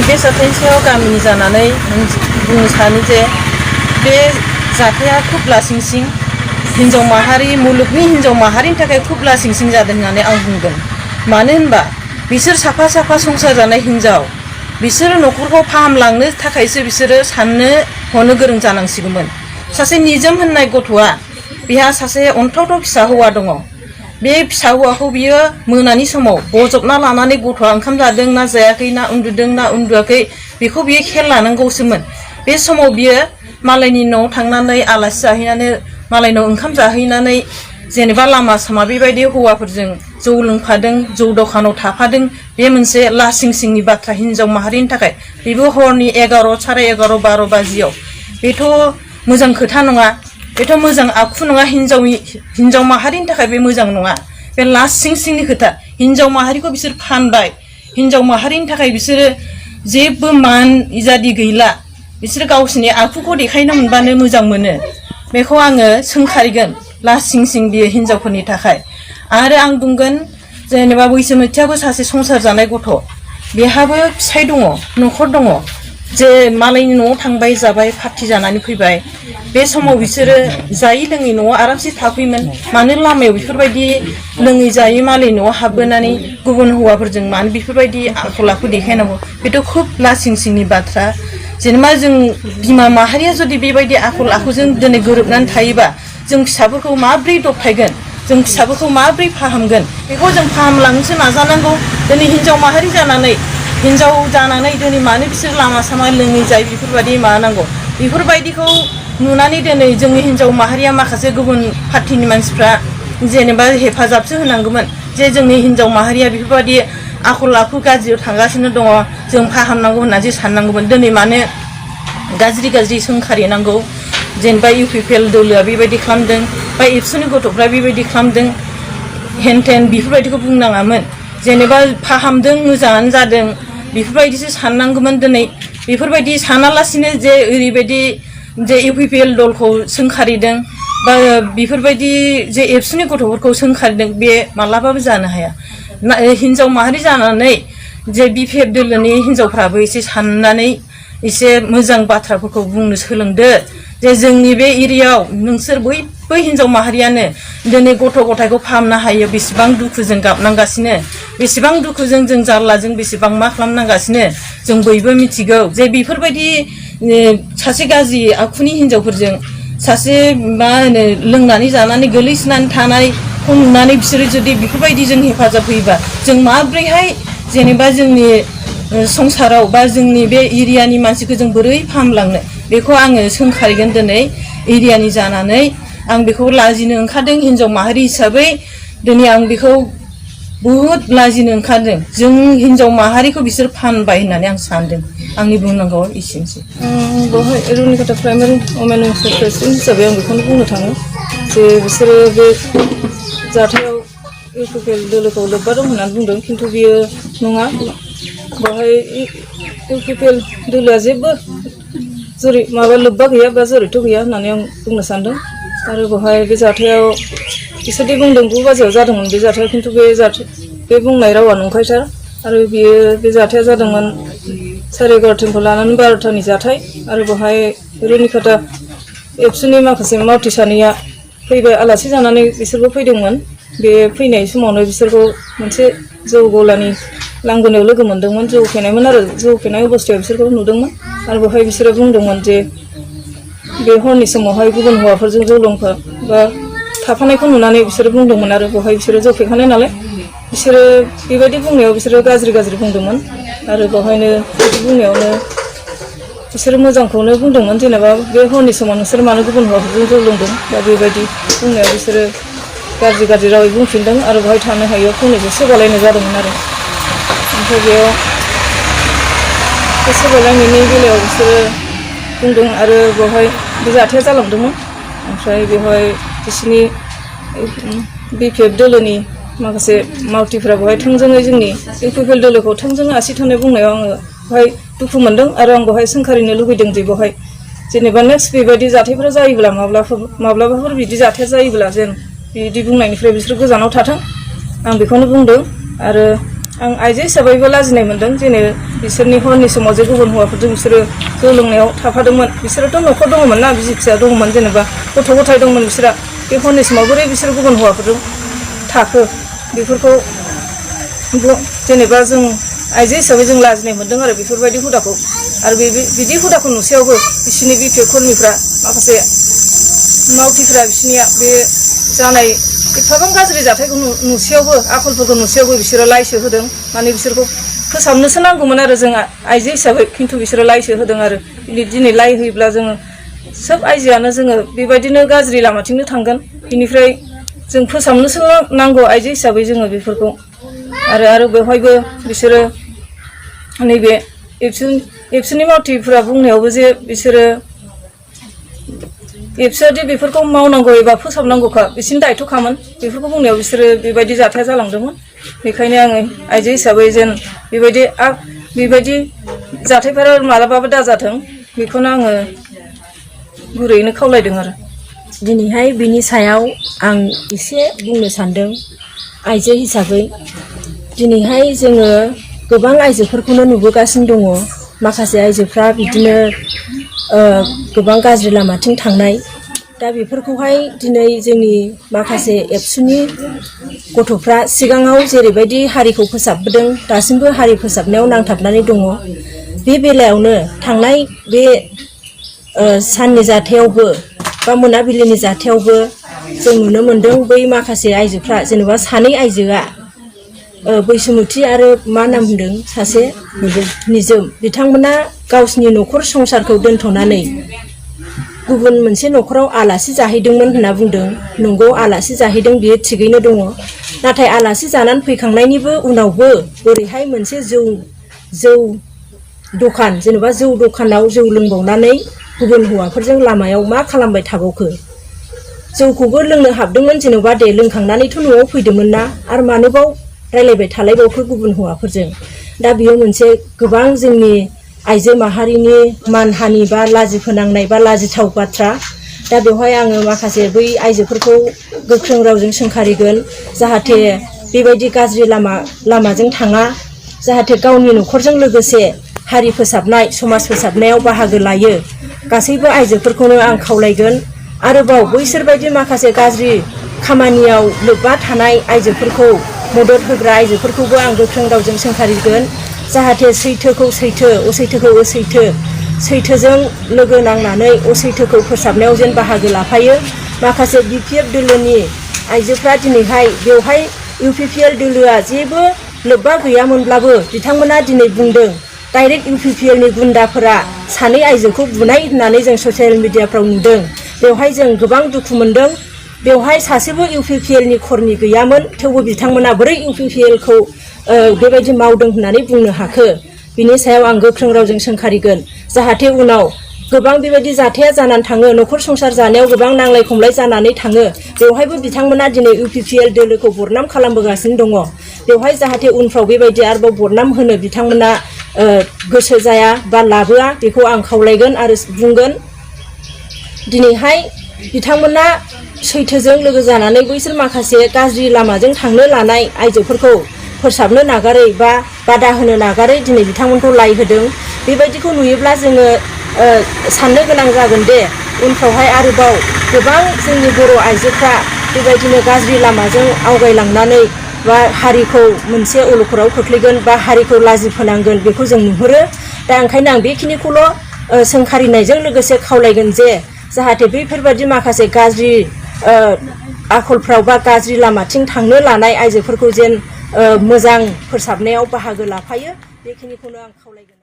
बे जाथायनि सायाव गामिनि जानानै बुंनो सानो जे बे जाथाया खुब लासिंसिं हिन्जाव माहारि मुलुगनि हिन्जाव माहारिनि थाखाय खुब लासिंसिं जादों होननानै आं बुंगोन। मानो होनबा बिसोर साफा साफा संसार जानाय हिन्जाव बिसोर न'खरखौ फाहामलांनो थाखायसो बिसोरो साननो हनो गोरों जानांसिगौमोन। सासे निजोम होननाय गथ'आ बिहा सासे अनथावथाव फिसा हौवा दङ। बे फिसा हौवाखौ बियो मोनानि समाव बजबना लानानै गथ'आ ओंखाम जादों ना जायाखै ना उन्दुदों ना उन्दुआखै बेखौ बियो खेल लानांगौसोमोन। बे समाव बियो मालायनि न'आव थांनानै आलासि जाहैनानै मालायनाव ओंखाम जाहैनानै जेनेबा लामा सामा बेबायदि हौवाफोरजों जौ लोंफादों जौ दखानाव थाफादों। बे मोनसे लासिंसिंनि बाथ्रा हिन्जाव माहारिनि थाखाय। बेबो हरनि 11 साराय 11 12 बाजियाव। बेथ' मोजां खोथा नङा। बेथ' मोजां आखु नङा। हिन्जाव माहारिनि थाखाय बे मोजां नङा। बे लासिंसिंनि खोथा। हिन्जाव माहारिखौ बिसोर फानबाय। हिन्जाव माहारिनि थाखाय बिसोरो जेबो मान इजादि गैला। बिसोर गावसिनि आखुखौ देखायनो मोनबानो मोजां मोनो। बेखौ आङो सोंखारिगोन लासिंसिं बियो हिन्जावफोरनि थाखाय। आरो आं बुंगोन जेनेबा बै_सोमुथियाबो सासे संसार जानाय गथ'। बेहाबो फिसाय दङ न'खर दङ। जे मालायनि न'आव थांबाय जाबाय पार्टि जानानै फैबाय। बे समाव बिसोरो जायै लोङै न'आव आरामसे थाफैयोमोन। मानो लामायाव बेफोरबायदि लोङै जायै मालायनि न'आव हाबबोनानै गुबुन हौवाफोरजों मानो बेफोरबायदि आखल आखु देखायनांगौ। बेथ' खुब लासिंसिंनि बाथ्रा। जेनेबा जों बिमा माहारिया जुदि बेबायदि आखल आखुजों दिनै गोरोबनानै थायोबा जों फिसाफोरखौ माब्रै दबथायगोन। जों फिसाफोरखौ माब्रै फाहामगोन। बेखौ जों फाहामलांनोसो नाजानांगौ। दिनै हिन्जाव माहारि जानानै हिन्जाव जानानै दिनै मानो बिसोर लामा सामा लोङै जायो बेफोरबायदि माबानांगौ। बेफोरबायदिखौ नुनानै दिनै जोंनि हिन्जाव माहारिया माखासे गुबुन पार्टिनि मानसिफ्रा जेनेबा हेफाजाबसो होनांगौमोन। जे जोंनि हिन्जाव माहारिया बेफोरबायदि आखल आखु गाज्रियाव थांगासिनो दङ जों फाहामनांगौ होननानै साननांगौमोन। दिनै मानो गाज्रि सोंखारिनांगौ। जेनेबा UPPL दोलोआ बेबायदि खालामदों बा एबसुनि गथ'फ्रा बेबायदि खालामदों हेनथेन बेफोरबायदिखौ बुंनाङामोन। जेनेबा फाहामदों मोजाङानो जादों बेफोरबायदिसो साननांगौमोन। दिनै बेफोरबायदि सानालासिनो जे ओरैबायदि जे UPPL दलखौ सोंखारिदों बा बेफोरबायदि जे एबसुनि गथ'फोरखौ सोंखारिदों बे मालाबाबो जानो हाया। हिन्जाव माहारि जानानै जे BPF दोलोनि हिन्जावफ्राबो एसे साननानै एसे मोजां बाथ्राफोरखौ बुंनो सोलोंदो। जे जोंनि बे एरियायाव नोंसोर बयबो हिन्जाव माहारियानो दिनै गथ' गथायखौ फाहामनो हायो। बेसेबां दुखुजों गाबनांगासिनो बेसेबां दुखुजों जों जारलाजों बेसेबां मा खालामनांगासिनो जों बयबो मिथिगौ। जे बेफोरबायदि सासे गाज्रि आखुनि हिन्जावफोरजों सासे मा होनो लोंनानै जानानै गोलैसोनानै थानायखौ नुनानै बिसोरो जुदि बेफोरबायदि जों हेफाजाब होयोबा जों माब्रैहाय जेनेबा जोंनि संसाराव बा जोंनि बे एरियानि मानसिखौ जों बोरै फाहामलांनो। बेखौ आङो सोंखारिगोन दिनै एरियानि जानानै। आं बेखौ लाजिनो ओंखारदों हिन्जाव माहारि हिसाबै। दिनै आं बेखौ बुहुद लाजिनो ओंखारदों। जों हिन्जाव माहारिखौ बिसोर फानबाय होननानै आं सानदों। आंनि बुंनांगौआ एसेनोसै। बेवहाय रुनिकाटा प्राइमारि वमेन वेलफेयार प्रेसिडेन्ट हिसाबै आं बेखौनो बुंनो थाङो जे बिसोरो बे जाथायाव UPPL दोलोखौ लोब्बा दं होननानै बुंदों। खिन्थु बियो नङा। बेवहाय UPPL दोलोआ जेबो माबा लोब्बा गैया बा जरित गैया होननानै आं बुंनो सानदों। आरो बेवहाय बे जाथायाव बिसोरदि बुंदों 9 बाजियाव जादोंमोन बे जाथाया। खिन्थु बे बुंनाय रावा नंखायथार। आरो बे जाथाया जादोंमोन 11:30 लानानै 12टानि जाथाय। आरो बेवहाय रुनिकाटा एबसुनि माखासे मावथि सानैया फैबाय आलासि जानानै बिसोरबो फैदोंमोन। बे फैनाय समावनो बिसोरखौ मोनसे जौ गलानि लांगोनायाव लोगो मोनदोंमोन। जौ फेनायमोन आरो जौ फेनाय अबस्थायाव बिसोरखौ नुदोंमोन। आरो बेवहाय बिसोरो बुंदोंमोन जे बे हरनि समावहाय गुबुन हौवाफोरजों जौ लोंफा बा थाफानायखौ नुनानै बिसोरो बुंदोंमोन। आरो बेवहाय बिसोरो जौ फेखानाय नालाय बिसोरो बेबायदि बुंनायाव बिसोरो गाज्रि बुंदोंमोन। आरो बेवहायनो बिदि बुंनायावनो बिसोरो मोजांखौनो बुंदोंमोन। जेनेबा बे हरनि समाव नोंसोर मानो गुबुन हौवाफोरजों जौ लोंदों दा बेबायदि बुंनायाव बिसोरो गाज्रि रावै बुंफिनदों। आरो बेवहाय थानो हायैयाव फंनैसो सोबालायनाय जादोंमोन आरो। ओमफ्राय बेयाव बे सोबालायनायनि बेलायाव बिसोरो बुंदों। आरो बेवहाय बे जाथाया जालांदोंमोन। ओमफ्राय बेवहाय बिसोरनि BPF दोलोनि माखासे मावथिफ्रा बेवहाय थोंजोङै जोंनि UPPL दोलोखौ थोंजोङै आसि थुनाय बुंनायाव आङो बेवहाय दुखु मोनदों। आरो आं बेवहाय सोंखारिनो लुबैदों जे बेवहाय जेनेबा नेक्स्ट बेबायदि जाथायफोरा जायोब्ला माब्लाबाफोर बिदि जाथाया जायोब्ला जेन बिदि बुंनायनिफ्राय बिसोर गोजानाव थाथों आं बेखौनो बुंदों। आरो आं आइजो हिसाबैबो लाजिनाय मोन्दों जेने बिसोरनि हरनि समाव जे गुबुन हौवाफोरजों बिसोरो जौ लोंनायाव थाफादोंमोन बिसोरोथ' न'खर दङमोन ना बिसि फिसा दङमोन जेनेबा गथ' गथाय दंमोन बिसोरा बे हरनि समाव बोरै बिसोर गुबुन हौवाफोरजों थाखो बेफोरखौ जेनेबा जों आइजो हिसाबै जों लाजिनाय मोन्दों आरो बेफोरबायदि हुदाखौ आरो बिदि हुदाखौ नुसेयावबो बिसिनि बिपि कर्मिफ्रा माखासे मावथिफ्रा बिसिनिया बे जानाय एफाबां गाज्रि जाथायखौ नुसेयावबो आखलफोरखौ नुसेयावबो बिसोरो लाइसो होदों माने बिसोरखौ फोसाबनोसो नांगौमोन आरो जों आइजो हिसाबै खिन्थु बिसोरो लाइसो होदों आरो दिनै लाइ होयोब्ला जोङो सोब आइजोआनो जोङो बेबायदिनो गाज्रि लामाथिंनो थांगोन बिनिफ्राय जों फोसाबनोसो नांगौ आइजो हिसाबै जोङो बेफोरखौ आरो बेवहायबो बिसोरो नैबे एबसुनि मावथिफोरा बुंनायावबो जे बिसोरो एबसुआदि बेफोरखौ मावनांगौ एबा फोसाबनांगौखा बिसिनि दायथ'खामोन बेफोरखौ बुंनायाव बिसोरो बेबायदि जाथाया जालांदोंमोन बेखायनो आङो आइजो हिसाबै जेन बेबायदि जाथायफोरा मालाबाबो दाजाथों बेखौनो आङो गुरैयैनो खावलायदों आरो दिनैहाय बिनि सायाव आं एसे बुंनो सानदों आइजो हिसाबै दिनैहाय जोङो गोबां आइजोफोरखौनो नुबोगासिनो दङ माखासे आइजोफ्रा बिदिनो गोबां गाज्रि लामाथिं थांनाय दा बेफोरखौहाय दिनै जोंनि माखासे एबसुनि गथ'फ्रा सिगाङाव जेरैबायदि हारिखौ फोसाबबोदों दासिमबो हारि फोसाबनायाव नांथाबनानै दङ बे बेलायावनो थांनाय बे साननि जाथायावबो बा मोनाबिलिनि जाथायावबो जों नुनो मोन्दों बै माखासे आइजोफ्रा जेनेबा सानै आइजोआ बैसोमुथि आरो मा नाम होनदों सासे निजोम बिथांमोना गावसिनि न'खर संसारखौ दोनथ'नानै गुबुन मोनसे न'खराव आलासि जाहैदोंमोन होनना बुंदों नंगौ आलासि जाहैदों बियो थिगैनो दङ नाथाय आलासि जानानै फैखांनायनिबो उनावबो बोरैहाय मोनसे जौ दखान जेनेबा जौ दखानाव जौ लोंबावनानै गुबुन हौवाफोरजों लामायाव मा खालामबाय थाबावखो जौखौबो लोंनो हाबदोंमोन जेनेबा दे लोंखांनानैथ' न'आव फैदोंमोन ना आरो मानोबाव रायलायबाय थालायबावखो गुबुन हौवाफोरजों दा बेयो मोनसे गोबां जोंनि आइजो माहारिनि मानहानि बा लाजि फोनांनाय बा लाजिथाव बाथ्रा दा बेवहाय आङो माखासे बै आइजोफोरखौ गोख्रों रावजों सोंखारिगोन जाहाथे बेबायदि गाज्रि लामाजों थाङा जाहाथे गावनि न'खरजों लोगोसे हारि फोसाबनाय समाज फोसाबनायाव बाहागो लायो गासैबो आइजोफोरखौनो आं खावलायगोन आरोबाव बैसोरबायदि माखासे गाज्रि खामानियाव लोब्बा थानाय आइजोफोरखौ मदद होग्रा आइजोफोरखौबो आं गोख्रों रावजों सोंखारिगोन जाहाथे सैथोखौ सैथो असैथोखौ असैथो सैथोजों लोगो नांनानै असैथोखौ फोसाबनायाव जेन बाहागो लाफायो माखासे बिपिएफ दोलोनि आइजोफ्रा दिनैहाय बेवहाय UPPL दोलोआ जेबो लोब्बा गैयामोनब्लाबो बिथांमोना दिनै बुंदों डाइरेक्ट UPPLनि गुन्दाफोरा सानै आइजोखौ बुनाय होननानै जों ससियेल मिडियाफ्राव नुदों बेवहाय जों गोबां दुखु मोनदों बेवहाय सासेबो UPPLनि खर्मि गैयामोन थेवबो बिथांमोना बोरै UPPLखौ बेबायदि मावदों होननानै बुंनो हाखो बिनि सायाव आं गोख्रों रावजों सोंखारिगोन जाहाथे उनाव गोबां बेबायदि जाथाया जानानै थाङो न'खर संसार जानायाव गोबां नांलाय खमलाय जानानै थाङो बेवहायबो बिथांमोना दिनै UPPL दोलोखौ बरनाम खालामबोगासिनो दङ बेवहाय जाहाथे उनफ्राव बेबायदि आरोबाव बरनाम होनो बिथांमोना गोसो जाया बा लाबोआ बेखौ आं खावलायगोन आरो बुंगोन दिनैहाय बिथांमोना सैथोजों लोगो जानानै बैसोर माखासे गाज्रि लामाजों थांनो लानाय आइजोफोरखौ फोसाबनो नागारै बा बादा होनो नागारै दिनै बिथांमोनखौ लाइ होदों बेबायदिखौ नुयोब्ला जोङो साननो गोनां जागोन दे उनफ्रावहाय आरोबाव गोबां जोंनि बर' आइजोफ्रा बेबायदिनो गाज्रि लामाजों आवगायलांनानै बा हारिखौ मोनसे अलखदाव खोख्लैगोन बा हारिखौ लाजि फोनांगोन बेखौ जों नुहुरो दा ओंखायनो आं बेखिनिखौल' सोंखारिनायजों लोगोसे खावलायगोन जे जाहाथे बैफोरबायदि माखासे गाज्रि आखलफ्राव बा गाज्रि लामाथिं थांनो लानाय आइजोफोरखौ जेन मोजां फोसाबनायाव बाहागो लाफायो बेखिनिखौनो आं खावलायगोन